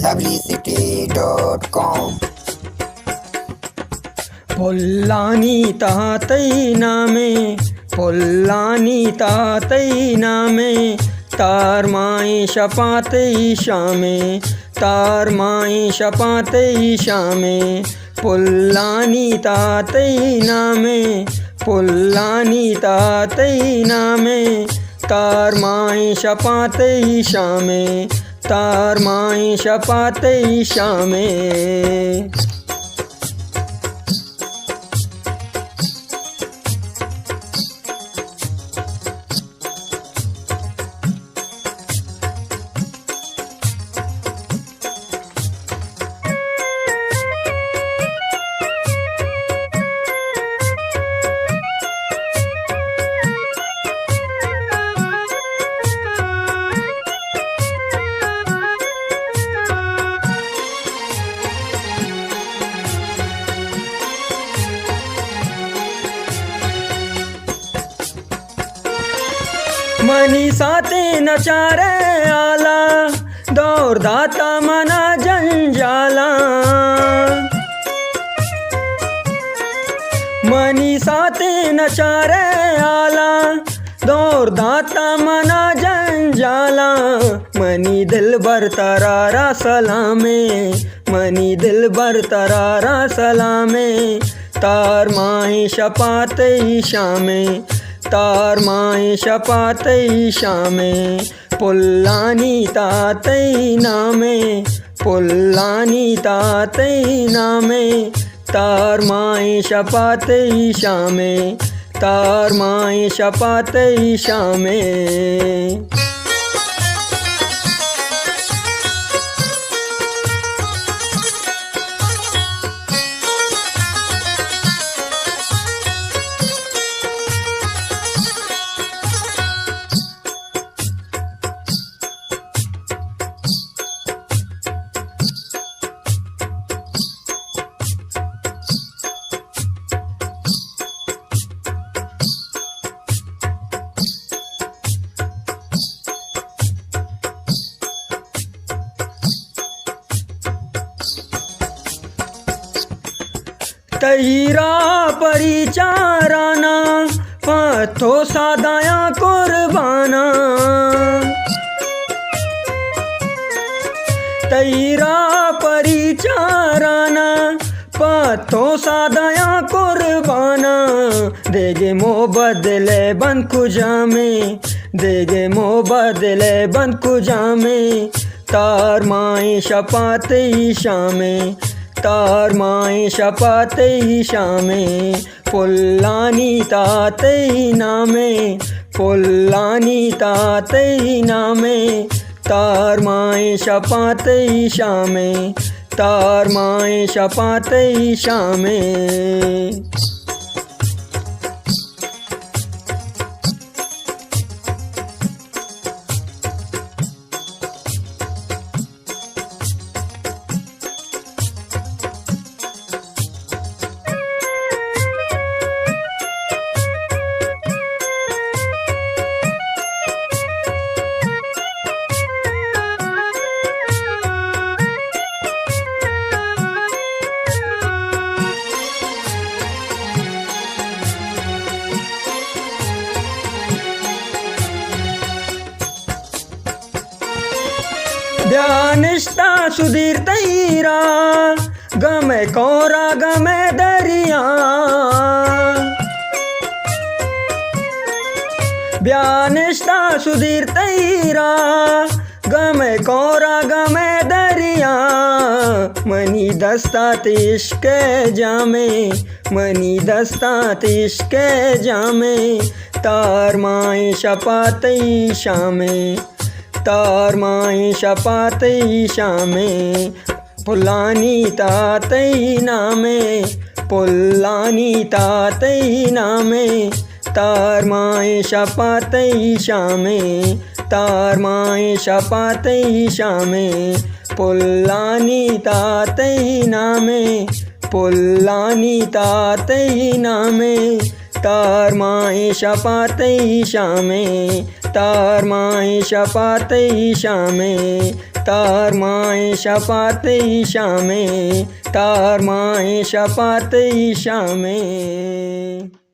تبلیغ city dot com. پلانی تہا تئی نامے، پلانی تہا تئی نامے، تار مائیں شپاں تئی شامے، تار مائیں شپاں تئی شامے، پلانی تہا تئی نامے، پلانی تہا تئی نامے، تار مائیں شپاں تئی شامے، تار مائیں شپاں تئی شامے۔ منی ساتیں نچارے آلا، دور داتا منا جنجالا۔ منی ساتیں نچارے آلا، دور داتا منا جنجالا۔ منی دلبر ترا را سلامے، منی دلبر ترا را سلامے، تار مائیں شپاں تئی شامے، تار مائیں شپاں تئی شامے، پلانی تہا تئی نامے، پلانی تہا تئی نامے، تار مائیں شپاں تئی شامے، تار مائیں شپاں تئی شامے۔ تئی راہ پری چارانا، پہ تو سادایاں قربانا۔ تئی راہ پری چارانا، پہ تو سادایاں قربانا۔ دیگے مو بدلے بند کجامے، دیگے مو بدلے بند کجامے، تار مائیں شپاں تئی شامے، تار مائیں شپاں تئی شامے، پلانی تہا تئی نامے، پلانی تہا تئی نامے، تار مائیں شپاں تئی شامے، تار مائیں شپاں تئی شامے۔ بیا نشتہ سدیر تئی راہ، گم ءِ کور ءَ گم ءِ دریا۔ بیا نشتہ سدیر تئی راہ، گم ءِ کور ءَ گم ءِ دریا۔ منی دست ءَ تئی عشق ءِ جامے، منی دست ءَ تئی عشق ءِ جامے۔ تار مائیں شپ ءَ تئی شامے، تار مائیں شپ ءَ تئی شامے۔ پلانی تہا تئی نامے، پلانی تہا تئی نامے۔ تار مائیں شپ ءَ تئی شامے، تار مائیں شپ ءَ تئی شامے۔ پلانی تہا تئی نامے، پلانی تہا تئی نامے۔ تار ماہیں شپا تئی شامیں، تار ماہیں شپا تئی شامیں، تار ماہیں شپا تئی شامیں، تار ماہیں شپا تئی شامیں۔